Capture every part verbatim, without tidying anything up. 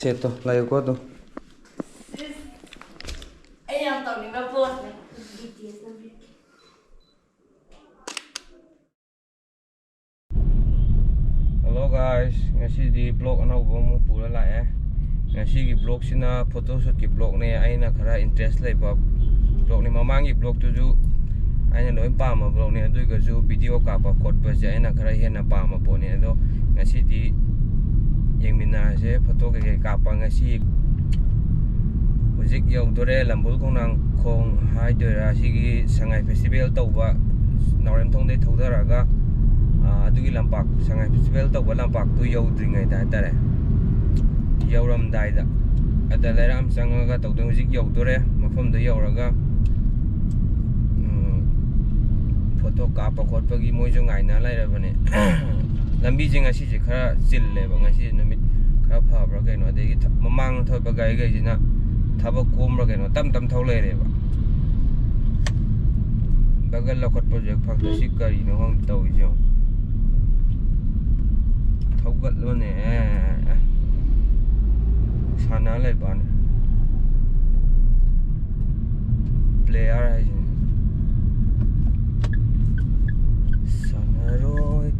ꯁꯦꯠꯇꯣ ꯂꯩꯌꯨꯀꯣ ꯑꯗꯨꯝ꯫ ꯑꯩ ꯌꯥꯝ ꯇꯧꯅꯤꯡꯕ ꯄꯣꯠꯅꯦ꯫ ꯕꯤ ꯇꯤ ꯑꯦꯁ ꯅꯝꯕꯤꯔꯛꯀꯦ꯫ Hello guys, ꯉꯁꯤꯗꯤ vlog ꯑꯅꯧꯕ ꯑꯃ ꯄꯨꯔ ꯂꯥꯛꯑꯦ꯫ ꯉꯁꯤꯒꯤ vlogꯁꯤꯅ photoshootꯀꯤ vlogꯅꯦ꯫ ꯑꯩꯅ ꯈꯔ interest ꯂꯩꯕ vlogꯅꯦ꯫ ꯃꯃꯥꯡꯒꯤ vlogꯇꯨꯁꯨ ꯑꯩꯅ ꯂꯣꯏ ꯄꯥꯝꯕ vlogꯅꯦ꯫ ꯑꯗꯨ ꯑꯣꯏꯔꯒꯁꯨ video ꯀꯥꯞꯄ ꯈꯣꯠꯄꯁꯦ ꯑꯩꯅ ꯈꯔ ꯍꯦꯟꯅ ꯄꯥꯝꯕ ꯄꯣꯠꯅꯦ꯫ ꯑꯗꯣ ꯉꯁꯤꯗꯤ ꯌꯦꯡꯃꯤꯟꯅꯔꯁꯦ꯫ Photo ꯀꯩꯀꯩ ꯀꯥꯞꯄ ꯉꯁꯤ꯫ ꯍꯧꯖꯤꯛ ꯌꯧꯗꯣꯔꯦ ꯂꯝꯕꯨꯜ ꯈꯣꯡꯅꯥꯡꯈꯣꯡ ꯍꯥꯏꯗꯣꯏꯔꯥ, ꯁꯤꯒꯤ ꯁꯉꯥꯏ festival ꯇꯧꯕ ꯅꯥꯎꯔꯦꯝꯊꯣꯡꯗꯩ ꯊꯧꯗꯔꯛꯑꯒ, ꯑꯥ, ꯑꯗꯨꯒꯤ ꯂꯝꯄꯥꯛ, ꯁꯉꯥꯏ festival ꯇꯧꯕ ꯂꯝꯄꯥꯛꯇꯨ ꯌꯧꯗ꯭ꯔꯤꯉꯩꯗ ꯍꯥꯏꯇꯥꯔꯦ, ꯌꯧꯔꯝꯗꯥꯏꯗ ꯑꯗ ꯂꯩꯔꯛ ꯑꯃ ꯆꯪꯉꯒ ꯇꯧꯗꯣꯏ꯫ ꯍꯧꯖꯤꯛ ꯌꯧꯗꯣꯔꯦ꯫ ꯃꯐꯝꯗ ꯌꯧꯔꯒ, ꯎꯝ, photo ꯀꯥꯞꯄ ꯈꯣꯠꯄꯒꯤ ꯃꯣꯏꯁꯨ ꯉꯥꯏꯅ ꯂꯩꯔꯕꯅꯦ꯫ ꯂꯝꯕꯤꯁꯦ ꯉꯁꯤꯁꯦ ꯈꯔ ꯆꯤꯜꯂꯦꯕ, ꯉꯁꯤ ꯅꯨꯃꯤꯠ ꯈꯔ ꯐꯕ꯭ꯔꯥ ꯀꯩꯅꯣ, ꯑꯗꯒꯤ ꯊ-, ꯃꯃꯥꯡꯗ ꯊꯧꯔꯤꯕ ꯒꯥꯔꯤꯈꯩꯁꯤꯅ ꯊꯕꯛ ꯀꯣꯝꯕ꯭ꯔꯥ ꯀꯩꯅꯣ ꯇꯞ ꯇꯞ ꯊꯧ ꯂꯩꯔꯦꯕ꯫ ꯕꯒꯜ ꯂꯧꯈꯠꯄꯁꯨ ꯍꯦꯛ ꯐꯛꯇ꯫ ꯁꯤ ꯀꯔꯤꯅꯣ ꯈꯪꯗꯦ ꯇꯧꯔꯤꯁꯦ ꯌꯦꯡꯉꯣ꯫ ꯊꯧꯒꯠꯂꯣꯅꯦ꯫ ꯁꯥꯟꯅ ꯂꯩꯕꯅꯦ꯫ Player ꯍꯥꯏꯁꯤꯅꯦ꯫ ꯁꯥꯟꯅꯔꯣꯏ,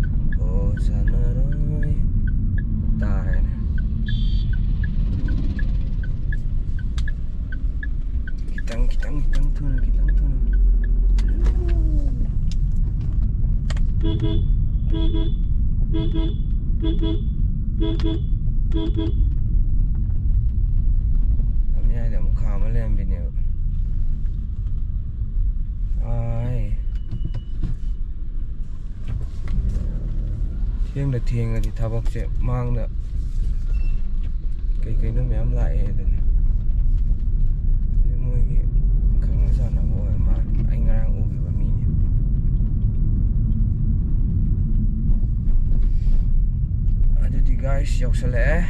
ꯑꯣ ꯁꯥꯟꯅꯔꯣꯏ꯫ ꯇꯥꯔꯦꯅꯦ꯫ ꯈꯤꯇꯪ, ꯈꯤꯇꯪ, ꯈꯤꯇꯪ ꯊꯨꯅ, ꯈꯤꯇꯪ ꯊꯨꯅ꯫ ꯃꯌꯥꯏꯗ ꯑꯃꯨꯛ ꯈꯥꯝꯃ ꯂꯩꯔꯝꯕꯤꯅꯦꯕ꯫ ꯑꯥꯏ꯫ ꯊꯦꯡꯗ ꯊꯦꯡꯉꯗꯤ ꯊꯕꯛꯁꯦ ꯃꯥꯡꯗ ꯀꯩ ꯀꯩꯅꯣ ꯃꯌꯥꯝ ꯂꯥꯛꯑꯦ ꯑꯗꯨꯅꯤ꯫ ꯑꯗꯨ ꯃꯣꯏꯒꯤ ꯈꯪꯅ ꯆꯥꯟꯅꯕ ꯑꯣꯏꯔ ꯃꯥꯜꯂꯦ꯫ ꯑꯩ ꯉꯔꯥꯡ ꯎꯈꯤꯕ ꯃꯤꯅꯦ꯫ ꯑꯗꯨꯗꯤ guys, ꯌꯧꯁꯜꯂꯛꯑꯦ꯫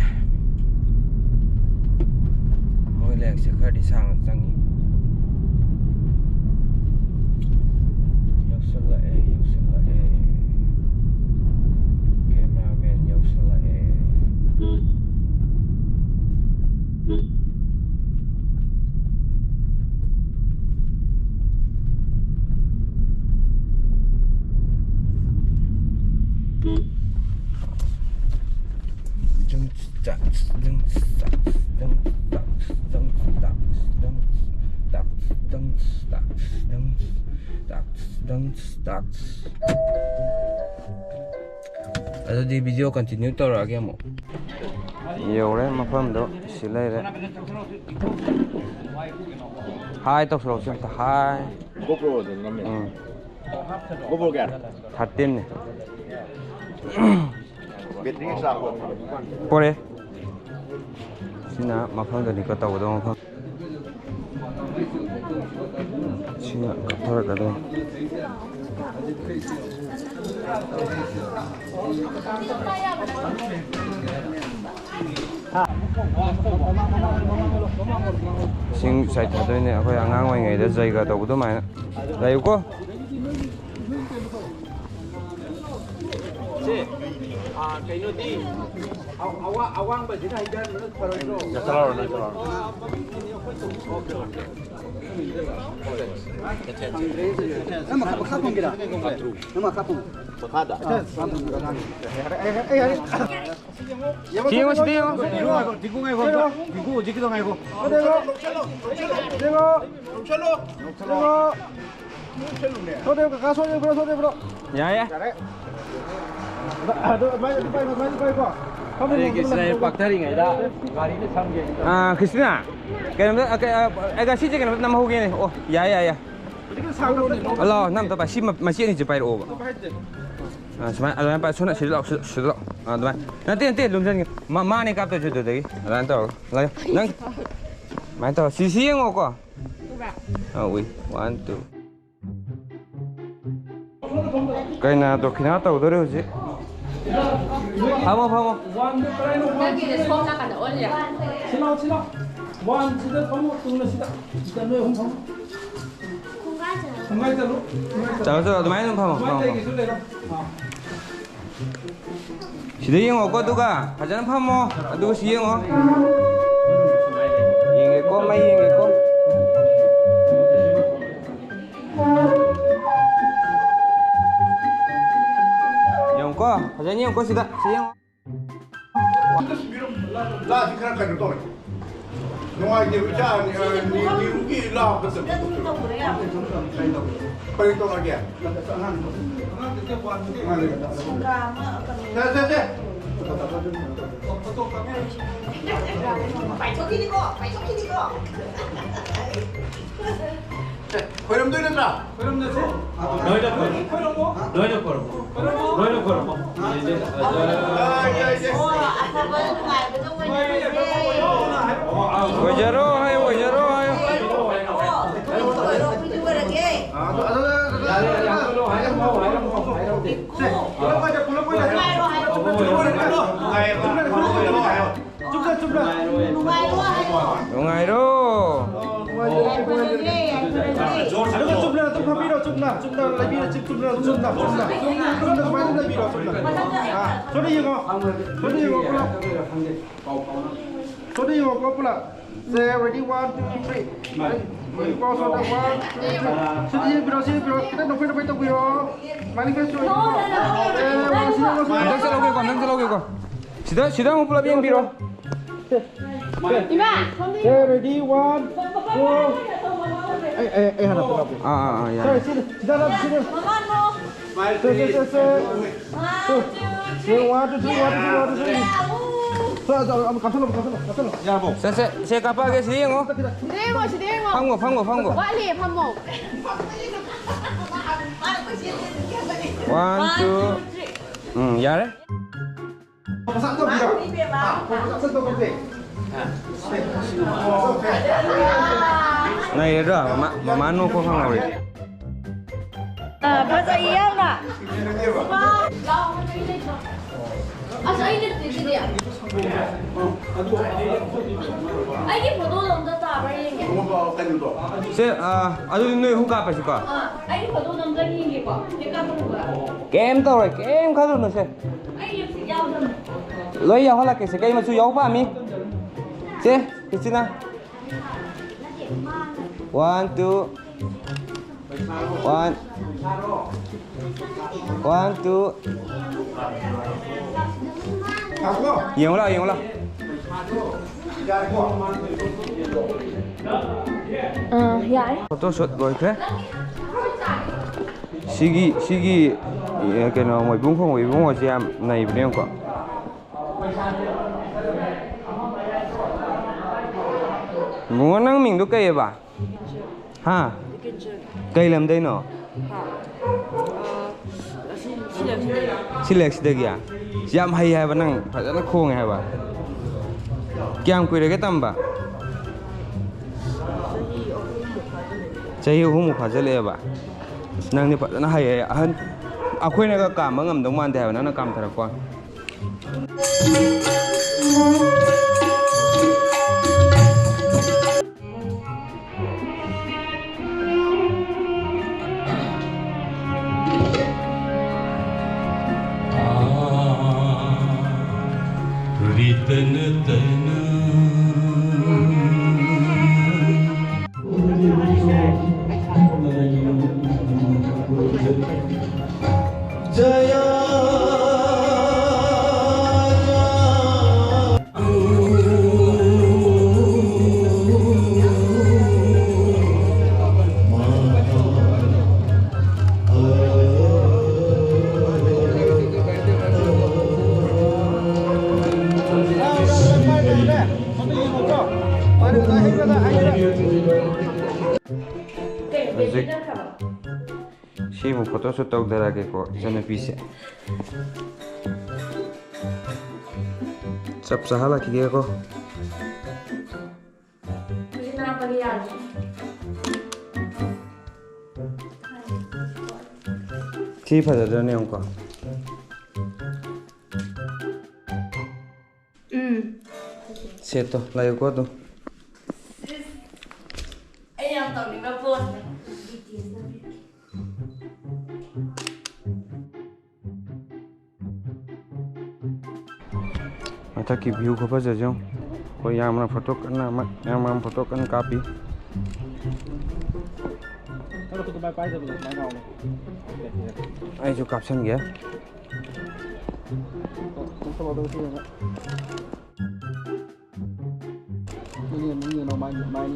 ꯃꯣꯏ ꯂꯩꯔꯛꯁꯦ ꯈꯔꯗꯤ ꯁꯥꯡꯅ ꯆꯪꯉꯤ꯫ ꯌꯧꯁꯜꯂꯛꯑꯦ, ꯌꯧꯁꯜꯂꯛꯑꯦ꯫ Cameraman ꯌꯧꯁꯜꯂꯛꯑꯦ꯫ ꯑꯗꯨꯗꯤ video continue ꯇꯧꯔꯛꯑꯒꯦ ꯑꯃꯨꯛ꯫ ꯌꯧꯔꯦ ꯃꯐꯝꯗꯣ, ꯁꯤ ꯂꯩꯔꯦ꯫ Hi ꯇꯧꯁꯜꯂꯛꯑꯣꯁꯦ ꯑꯝꯇ, hi꯫ GoPro ꯗ ꯅꯝꯃꯦ꯫ ꯎꯝ꯫ GoPro ꯀꯌꯥ? Thirteen ꯅꯦ꯫ Battery extra ꯍꯥꯞꯄ꯭ꯔꯣ? ꯄꯣꯔꯦ꯫ ꯁꯤꯅ ꯃꯐꯝꯗꯅꯤꯀꯣ, ꯇꯧꯒꯗꯕ ꯃꯐꯝ꯫ ꯁꯤꯅ ꯀꯛꯊꯔꯛꯀꯗꯣꯏꯅꯤ꯫ ꯏꯁꯤꯡ ꯆꯥꯏꯊꯗꯣꯏꯅꯦ ꯑꯩꯈꯣꯏ ꯑꯉꯥꯡ ꯑꯣꯏꯔꯤꯉꯩꯗ ꯖꯩꯒ ꯇꯧꯕ ꯑꯗꯨꯃꯥꯏꯅ꯫ ꯂꯩꯌꯨꯀꯣ꯫ ꯁꯦ, ꯑꯥ, ꯀꯩꯅꯣꯗꯤ, ꯑ-, ꯑꯋꯥ-, ꯑꯋꯥꯡꯕꯁꯤꯅ ꯍꯩꯊꯍꯟꯕꯅ ꯐꯔꯣꯏꯗ꯭ꯔꯣ? ꯅꯠꯇ꯭ꯔꯣ, ꯅꯠꯇ꯭ꯔꯣ? Okay, okay. ꯅꯪ ꯃꯈꯥ, ꯃꯈꯥ ꯐꯝꯒꯦꯔꯥ? ꯅꯪ ꯃꯈꯥ ꯐꯝ꯫ ꯃꯈꯥꯗ? ꯑꯥ, ꯃꯈꯥ ꯐꯝꯒꯦꯔꯥ? ꯌꯥꯔꯦ, ꯌꯥꯔꯦ, ꯌꯥꯔꯦ, ꯌꯥꯔꯦ꯫ ꯁꯤ ꯌꯦꯡꯉꯣ, ꯁꯤꯗ ꯌꯦꯡꯉꯣ꯫ ꯗꯤꯡꯀꯨ ꯉꯥꯏꯈꯣ, ꯗꯤꯡꯀꯨ ꯉꯥꯏꯈꯣ, ꯗꯤꯡꯀꯨ ꯍꯧꯖꯤꯛꯀꯤꯗꯣ ꯉꯥꯏꯈꯣ꯫ ꯁꯣꯗꯦꯕ, ꯀꯀꯥ ꯁꯣꯗꯦꯕ꯭ꯔꯣ, ꯁꯣꯗꯦꯕ꯭ꯔꯣ? ꯌꯥꯏ, ꯌꯥꯏ꯫ ꯑꯗꯣ ꯑꯗꯨꯃꯥꯏꯅ ꯑꯗꯨꯝ ꯄꯥꯏꯀꯣ, ꯑꯗꯨꯃꯥꯏꯅ ꯑꯗꯨꯝ ꯄꯥꯏꯀꯣ꯫ ꯐꯝꯃꯤ ꯑꯗꯒꯤ ꯃꯑꯣꯡꯗ ꯁꯤꯗ ꯂꯪꯊꯣꯛꯑꯣ꯫ ꯄꯥꯛꯊꯔꯤꯉꯩꯗ ꯒꯥꯔꯤꯗ ꯁꯝꯒꯦ꯫ ꯑꯥ, ꯀ꯭ꯔꯤꯁꯅ, ꯀꯩꯅꯣꯝꯇ, ꯑ, ꯀ-, ꯑ, ꯑ, ꯉꯁꯤꯁꯦ ꯀꯩꯅꯣꯝꯇ ꯅꯝꯍꯧꯒꯦꯅꯦ꯫ ꯑꯣ, ꯌꯥꯏ, ꯌꯥꯏ, ꯌꯥꯏ꯫ ꯍꯧꯖꯤꯛꯀꯤ ꯁꯥꯡꯗꯣꯛꯑꯣꯅꯦ, ꯅꯣꯡꯃ꯫ ꯂꯥꯛꯑꯣ, ꯅꯪ ꯑꯝꯇ ꯄꯥꯏ-, ꯁꯤ ꯃ-, ꯃꯆꯦꯠ ꯑꯅꯤꯁꯦ ꯄꯥꯏꯔꯛꯑꯣꯕ꯫ ꯍꯥꯏꯁꯦ꯫ ꯑꯥ, ꯁꯨꯃꯥꯏꯅ, ꯑꯗꯨꯃꯥꯏꯅ ꯄꯥꯏ-, ꯁꯣꯝꯗ, ꯁꯤꯗ ꯂꯥꯛꯑꯣ, ꯁꯤꯗ, ꯁꯤꯗ ꯂꯥꯛꯑꯣ꯫ ꯑꯥ, ꯑꯗꯨꯃꯥꯏꯅ꯫ ꯅꯠꯇꯦ, ꯅꯠꯇꯦ, ꯂꯨꯝꯖꯟꯒꯦ꯫ ꯃꯥ-, ꯃꯥꯅꯦ ꯀꯥꯞꯇꯣꯏꯁꯦ ꯑꯗꯨꯗꯒꯤ꯫ ꯑꯗꯨꯃꯥꯏꯅ ꯇꯧꯔꯒ꯫ ꯂꯥꯛꯑꯣ꯫ ꯅꯪ, ꯑꯗꯨꯃꯥꯏꯅ ꯇꯧꯔꯣ꯫ ꯁꯤ, ꯁꯤ ꯌꯦꯡꯉꯣꯀꯣ꯫ ꯑꯥ, ꯎꯏ꯫ One, two꯫ ꯀꯩꯅꯥ ꯗꯣꯈꯤꯅꯥ ꯇꯧꯗꯣꯔꯦ ꯍꯧꯖꯤꯛ꯫ ꯐꯝꯃꯣ, ꯐꯝꯃꯣ꯫ ꯅꯪꯒꯤꯁꯦ ꯁꯣꯝ ꯅꯥꯀꯟꯗ ꯑꯣꯜꯂꯤꯔꯥ? ꯁꯤ ꯂꯥꯎ, ꯁꯤ ꯂꯥꯎ꯫ One ꯁꯤꯗ ꯐꯝꯃꯣ, ꯇꯨꯅ ꯁꯤꯗ꯫ ꯁꯤꯗ ꯅꯣꯏ ꯑꯍꯨꯝ ꯐꯝꯃꯣ꯫ ꯈꯣꯡꯒꯥꯏ ꯆꯠꯂꯨ, ꯈꯣꯡꯒꯥꯏ ꯆꯠꯂꯨ꯫ ꯆꯠꯂꯣ, ꯆꯠꯂꯣ, ꯑꯗꯨꯃꯥꯏꯅ ꯑꯗꯨꯝ ꯐꯝꯃꯣ, ꯐꯝꯃꯣ, ꯐꯝꯃꯣ꯫ ꯂꯩꯒꯦꯁꯨ ꯂꯩꯔꯣ꯫ ꯑꯥ꯫ ꯁꯤꯗ ꯌꯦꯡꯉꯣꯀꯣ, ꯑꯗꯨꯒ, ꯑꯗꯨꯒ ꯁꯤ ꯌꯦꯡꯉꯣ꯫ ꯐꯖꯅ ꯌꯦꯡꯉꯨꯀꯣ ꯁꯤꯗ, ꯁꯤ ꯌꯦꯡꯉꯣ꯫ ꯂꯥꯁꯤ ꯈꯔ ꯀꯩꯅꯣ ꯇꯧꯔꯦ꯫ ꯅꯨꯡꯉꯥꯏꯇꯦꯕ, ꯏꯆꯥ ꯑꯅꯤ, ꯑ, ꯅꯤ-, ꯅꯤꯔꯨꯒꯤ ꯂꯥꯛꯄꯗ꯫ ꯀꯔꯤ ꯇꯧꯔꯒꯦ? ꯁꯦ, ꯁꯦ, ꯁꯦ꯫ ꯄꯥꯏꯊꯣꯛꯈꯤꯅꯤꯀꯣ, ꯄꯥꯏꯊꯣꯛꯈꯤꯅꯤꯀꯣ꯫ ꯁꯦ, ꯈꯣꯏꯔꯝꯗꯣꯏ ꯅꯠꯇ꯭ꯔꯥ? ꯈꯣꯏꯔꯝꯅꯁꯦ꯫ ꯂꯣꯏꯅ ꯈꯣꯏꯔꯝꯃꯣ꯫ ꯈꯣꯏꯔꯝꯃꯣ꯫ ꯂꯣꯏꯅ ꯈꯣꯏꯔꯝꯃꯣ꯫ ꯈꯣꯏꯔꯝꯃꯣ꯫ ꯂꯣꯏꯅ ꯈꯣꯏꯔꯝꯃꯣ꯫ ꯌꯥꯏ, ꯌꯥꯏ, ꯌꯥꯏ꯫ ꯑꯣ, ꯑꯐꯕ ꯅꯨꯡꯉꯥꯏꯕꯗꯣ ꯑꯣꯏꯅ ꯅꯨꯡꯉꯥꯏꯕꯗꯣ ꯑꯣꯏꯅ ꯍꯥꯏꯌꯣ꯫ ꯑꯣꯏꯖꯔꯣ ꯍꯥꯏꯌꯣ, ꯑꯣꯏꯖꯔꯣ ꯍꯥꯏꯌꯣ꯫ ꯑꯣ, ꯑꯩꯈꯣꯏꯁꯨ ꯑꯣꯏꯔꯒꯦ꯫ ꯑꯥ, ꯑꯗꯨ, ꯑꯗꯨ, ꯑꯗꯨ, ꯑꯗꯨ, ꯌꯥꯔꯦ, ꯌꯥꯔꯦ, ꯍꯥꯏꯔꯝꯃꯣ, ꯍꯥꯏꯔꯝꯃꯣ, ꯍꯥꯏꯔꯝꯃꯣ꯫ ꯁꯦ, ꯄꯨꯂꯞ ꯑꯣꯏꯅ, ꯄꯨꯂꯞ ꯑꯣꯏꯅ꯫ ꯅꯨꯡꯉꯥꯏꯔꯣ ꯍꯥꯏꯌꯣ꯫ ꯆꯨꯝꯅ, ꯆꯨꯝꯅ꯫ ꯅꯨꯡꯉꯥꯏꯔꯣ ꯍꯥꯏꯌꯣ꯫ ꯅꯨꯡꯉꯥꯏꯔꯣ꯫ ꯌꯥꯏꯐꯅꯕꯅꯦ, ꯌꯥꯏꯐꯅꯕꯅꯦ꯫ ꯑꯗꯨꯒ ꯆꯨꯝꯅ ꯑꯗꯨꯝ ꯐꯝꯕꯤꯔꯣ, ꯆꯨꯝꯅ, ꯆꯨꯝꯅ ꯂꯩꯕꯤꯔꯣ, ꯆꯨꯝ-, ꯆꯨꯝꯅ, ꯆꯨꯝꯅ, ꯆꯨꯝꯅ꯫ ꯆꯨꯝꯅ ꯁꯨꯃꯥꯏꯅ ꯑꯗꯨꯝ ꯂꯩꯕꯤꯔꯣ, ꯆꯨꯝꯅ꯫ ꯑꯥ, ꯁꯣꯝꯗ ꯌꯦꯡꯉꯣ꯫ ꯁꯣꯝꯗ ꯌꯦꯡꯉꯣ, ꯄꯨꯂꯞ꯫ ꯁꯣꯝꯗ ꯌꯦꯡꯉꯣ, ꯄꯨꯂꯞ꯫ ꯁꯦ, ready, one, two, three. ꯍꯧꯖꯤꯛ ꯄꯥꯎ ꯁꯣꯝꯗ, one, two, three. ꯁꯤꯗ ꯌꯦꯡꯕꯤꯔꯣ, ꯁꯤ ꯌꯦꯡꯕꯤꯔꯣ꯫ ꯈꯤꯇꯪ ꯅꯣꯛꯐꯦꯠ ꯅꯣꯛꯐꯦꯠ ꯇꯧꯕꯤꯔꯣ꯫ ꯁꯨꯃꯥꯏꯅ ꯈꯔ ꯁꯣꯏ-, ꯑꯦ, ꯁꯤꯗ ꯌꯦꯡꯉꯣ, ꯁꯤꯗ ꯌꯦꯡꯉꯣ꯫ ꯍꯟꯗꯛ ꯆꯠꯍꯧꯒꯦꯀꯣ, ꯍꯟꯗꯛ ꯆꯠꯍꯧꯒꯦꯀꯣ꯫ ꯁꯤꯗ, ꯁꯤꯗ ꯑꯃꯨꯛ ꯄꯨꯂꯞ ꯌꯦꯡꯕꯤꯔꯣ꯫ ꯏꯃꯥ, ꯁꯣꯝꯗ ꯁꯦ, ready, one, two. ꯑꯩ, ꯑꯩ, ꯑꯩ ꯍꯥꯟꯅ ꯄꯨꯂꯞ꯫ ꯑꯥ, ꯑꯥ, ꯑꯥ, ꯌꯥꯔꯦ꯫ ꯁꯦ, ꯁꯤꯗ, ꯁꯤꯗ, ꯁꯤꯗ꯫ ꯃꯃꯥ, no꯫ ꯁꯦ, ꯁꯦ, ꯁꯦ, ꯁꯦ꯫ ꯁꯦ, one, two, three, one, two, three, one, two, three. ꯁꯦ, ꯁꯦ, ꯑꯃꯨꯛ ꯀꯥꯞꯁꯜꯂꯣ, ꯀꯥꯞꯁꯜꯂꯣ, ꯀꯥꯞꯁꯜꯂꯣ꯫ ꯌꯥꯔꯕꯣ? ꯁꯦ, ꯁꯦ, ꯁꯦ, ꯀꯥꯞꯄꯛꯑꯒꯦ, ꯁꯤꯗ ꯌꯦꯡꯉꯣ꯫ ꯁꯤꯗ ꯌꯦꯡꯉꯣ, ꯁꯤꯗ ꯌꯦꯡꯉꯣ꯫ ꯐꯝꯈꯣ, ꯐꯝꯈꯣ, ꯐꯝꯈꯣ꯫ ꯋꯥꯠꯂꯤ, ꯐꯝꯃꯣ꯫ One, two. ꯎꯝ, ꯌꯥꯔꯦ꯫ ꯅꯩꯔꯗ꯭ꯔꯣ? ꯃꯃꯥ, ꯃꯃꯥ ꯅꯣꯛꯄ ꯐꯪꯍꯧꯔꯦ꯫ ꯑ, ꯐꯖꯩ ꯌꯥꯝꯅ꯫ ꯑꯁ, ꯑꯩ ꯅꯠꯇꯦ ꯁꯤꯗꯤ꯫ ꯑꯩꯒꯤ ꯐꯣꯇꯣꯗꯣ ꯑꯝꯇ ꯇꯥꯕ꯭ꯔꯥ ꯌꯦꯡꯒꯦ꯫ ꯁꯦ, ꯑ, ꯑꯗꯨꯗꯤ ꯅꯣꯏ ꯑꯍꯨꯝ ꯀꯥꯞꯄꯁꯤꯀꯣ꯫ ꯑ, ꯑꯩꯒꯤ ꯐꯣꯇꯣꯗꯣ ꯑꯝꯇ ꯌꯦꯡꯒꯦꯀꯣ꯫ ꯍꯦꯛ ꯀꯥꯞꯄ ꯂꯣꯏꯕꯒ꯫ ꯀꯩꯝ ꯇꯧꯔꯣꯏ, ꯀꯩꯝ ꯈꯜꯂꯨꯅꯨꯁꯦ꯫ ꯑꯩ ꯂꯤꯞꯁꯇꯤꯛ ꯌꯥꯎꯗꯕꯅꯦ꯫ ꯂꯣꯏ ꯌꯥꯎꯍꯜꯂꯛꯀꯦꯁꯦ꯫ ꯀꯩ ꯃꯆꯨ ꯌꯥꯎ ꯄꯥꯝꯃꯤ? ꯁꯦ, ꯀ꯭ꯔꯤꯁꯇꯤꯅꯥ꯫ One, two. One, one, two. ꯌꯦꯡꯉꯨ ꯂꯥꯎ, ꯌꯦꯡꯉꯨ ꯂꯥꯎ꯫ ꯑꯥ, ꯌꯥꯔꯦ꯫ Photo shoot ꯂꯣꯏꯈ꯭ꯔꯦ꯫ ꯁꯤꯒꯤ, ꯁꯤꯒꯤ, ꯑꯦ, ꯀꯩꯅꯣ, ꯃꯣꯏꯕꯨꯡ ꯈꯣꯡꯕ ꯏꯕꯨꯡꯉꯣꯁꯦ ꯌꯥꯝ ꯅꯩꯕꯅꯦ, ꯌꯦꯡꯉꯨꯀꯣ꯫ ꯏꯕꯨꯡꯉꯣ, ꯅꯪ ꯃꯤꯡꯗꯣ ꯀꯩꯑꯕ? ꯍꯥ? ꯀꯩ ꯂꯝꯗꯩꯅꯣ? ꯁꯤ ꯂꯩꯔꯛꯁꯤꯗꯒꯤ? ꯌꯥꯝ ꯍꯩ ꯍꯥꯏꯕ ꯅꯪ, ꯐꯖꯅ ꯈꯣꯡꯉꯦ ꯍꯥꯏꯕ꯫ ꯀꯌꯥꯝ ꯀꯨꯏꯔꯒꯦ ꯇꯝꯕ? ꯆꯍꯤ ꯑꯍꯨꯝꯃꯨꯛ ꯐꯥꯖꯤꯜꯂꯛꯑꯦꯕ꯫ ꯅꯪꯗꯤ ꯐꯖꯅ ꯍꯩꯌꯦ꯫ ꯑꯍꯟ, ꯑꯩꯈꯣꯏꯅꯒ ꯀꯥꯝꯕ ꯉꯝꯗꯧ ꯃꯥꯟꯗꯦ ꯍꯥꯏꯕ ꯅꯪꯅ ꯀꯥꯝꯊꯔꯛꯄ ꯋꯥꯅꯤ꯫ ꯍꯧꯖꯤꯛ ꯁꯤꯕꯨ photo shoot ꯇꯧꯊꯔꯛꯑꯒꯦꯀꯣ, ꯏꯆꯟꯅꯨꯄꯤꯁꯦ꯫ ꯆꯞ ꯆꯥꯍꯜꯂꯛꯈꯤꯒꯦꯀꯣ꯫ ꯁꯤ ꯐꯖꯗ꯭ꯔꯅꯦ? ꯌꯦꯡꯉꯨꯀꯣ꯫ ꯎꯝ꯫ ꯁꯦꯠꯇꯣ ꯂꯩꯌꯨꯀꯣ ꯑꯗꯨꯝ꯫ ꯑꯩ ꯌꯥꯝ ꯇꯧꯅꯤꯡꯕ ꯄꯣꯠꯅꯦ꯫ ꯃꯊꯛꯀꯤ view ꯈꯨꯐꯖꯁꯦ ꯌꯦꯡꯉꯨ꯫ ꯑꯩꯈꯣꯏ ꯏꯌꯥꯝꯕꯅ photo ꯀꯟꯅ ꯑꯃ, ꯏꯌꯥꯝꯕ ꯑꯃ photo ꯀꯟꯅ ꯀꯥꯞꯄꯤ꯫ ꯈꯨꯠꯇ ꯃꯥꯏ ꯄꯥꯏꯗꯕꯗꯣ ꯁꯨꯃꯥꯏꯅ ꯉꯥꯎꯅꯦ꯫ ꯑꯩꯁꯨ ꯀꯥꯞꯁꯟꯒꯦ꯫ ꯅꯪ ꯊꯕꯛꯇꯣ ꯁꯤ ꯌꯦꯡꯉꯣ꯫ ꯅꯪ ꯌꯦꯡꯉꯣ, ꯅꯪ ꯌꯦꯡꯉꯣ, ꯃꯥꯏ, ꯃꯥꯏ꯫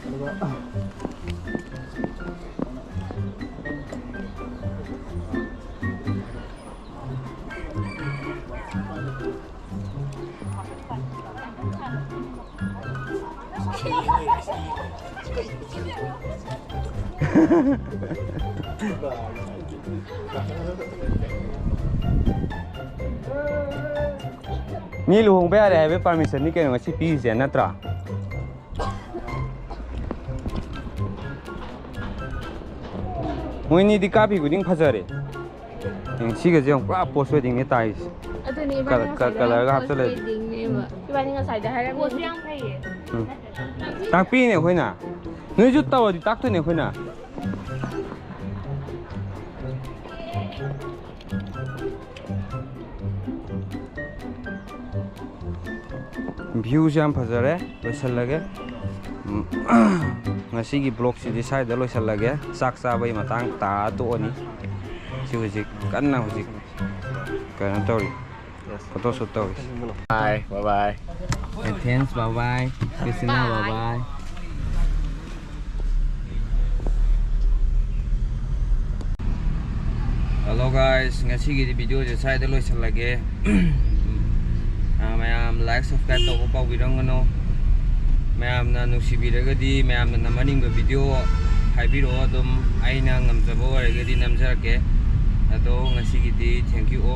ꯑꯗꯨꯒ ꯃꯤ ꯂꯨꯍꯣꯡꯕ ꯌꯥꯔꯦ ꯍꯥꯏꯕꯒꯤ permission ꯅꯤ ꯀꯩꯅꯣ ꯉꯁꯤ ꯄꯤꯔꯤꯁꯦ, ꯅꯠꯇ꯭ꯔꯥ? ꯃꯣꯏꯅꯤꯗꯤ ꯀꯥꯞꯄꯤ ꯈꯨꯗꯤꯡ ꯐꯖꯔꯦ꯫ ꯌꯦꯡ, ꯁꯤꯒꯁꯦ ꯌꯦꯡꯉꯨ, ꯄꯨꯔꯥ post wedding ꯅꯦ ꯇꯥꯏꯁꯦ꯫ ꯑꯗꯨꯅꯦ, ꯏꯕꯥꯅꯤ ꯀꯂ-, ꯉꯁꯥꯏꯗ colour ꯒ ꯍꯥꯏꯔꯝꯃꯤ ꯍꯥꯞꯆꯜꯂꯗꯤ꯫ Post wedding ꯅꯦꯕ꯫ ꯏꯕꯥꯅꯤ ꯉꯁꯥꯏꯗ ꯍꯥꯏꯔꯝꯃꯤ꯫ Post ꯁꯨ ꯌꯥꯝ ꯐꯩꯌꯦ꯫ ꯎꯝ꯫ ꯇꯥꯛꯄꯤꯅꯦ ꯑꯩꯈꯣꯏꯅ꯫ ꯅꯣꯏꯁꯨ ꯇꯧꯔꯗꯤ ꯇꯥꯛꯇꯣꯏꯅꯦ ꯑꯩꯈꯣꯏꯅ꯫ View ꯁꯦ ꯌꯥꯝ ꯐꯖꯔꯦ꯫ ꯂꯣꯏꯁꯤꯜꯂꯒꯦ꯫ ꯎꯝ, ꯉꯁꯤꯒꯤ vlog ꯁꯤꯗꯤ ꯁ꯭ꯋꯥꯏꯗ ꯂꯣꯏꯁꯤꯜꯂꯒꯦ꯫ ꯆꯥꯛ ꯆꯥꯕꯒꯤ ꯃꯇꯥꯡ ꯇꯥꯔ ꯇꯣꯛꯑꯅꯤ꯫ ꯁꯤ ꯍꯧꯖꯤꯛ ꯀꯟꯅ ꯍꯧꯖꯤꯛ ꯀꯩꯅꯣ ꯇꯧꯔꯤ꯫ Photo shoot ꯇꯧꯔꯤ꯫ Bye, bye bye. Athens, bye bye. Christina, bye bye. Hello guys, ꯉꯁꯤꯒꯤꯗꯤ video ꯁꯦ ꯁ꯭ꯋꯥꯏꯗ ꯂꯣꯏꯁꯤꯜꯂꯒꯦ꯫ ꯑꯥ, ꯃꯌꯥꯝ like, subscribe ꯇꯧꯕ ꯀꯥꯎꯕꯤꯔꯝꯒꯅꯨ꯫ ꯃꯌꯥꯝꯅ ꯅꯨꯡꯁꯤꯕꯤꯔꯒꯗꯤ ꯃꯌꯥꯝꯅ ꯅꯝꯍꯟꯅꯤꯡꯕ video ꯍꯥꯏꯕꯤꯔꯛꯑꯣ, ꯑꯗꯨꯝ ꯑꯩꯅ ꯉꯝꯖꯕ ꯑꯣꯏꯔꯒꯗꯤ ꯅꯝꯖꯔꯛꯀꯦ꯫ ꯑꯗꯣ ꯉꯁꯤꯒꯤꯗꯤ thank you all꯫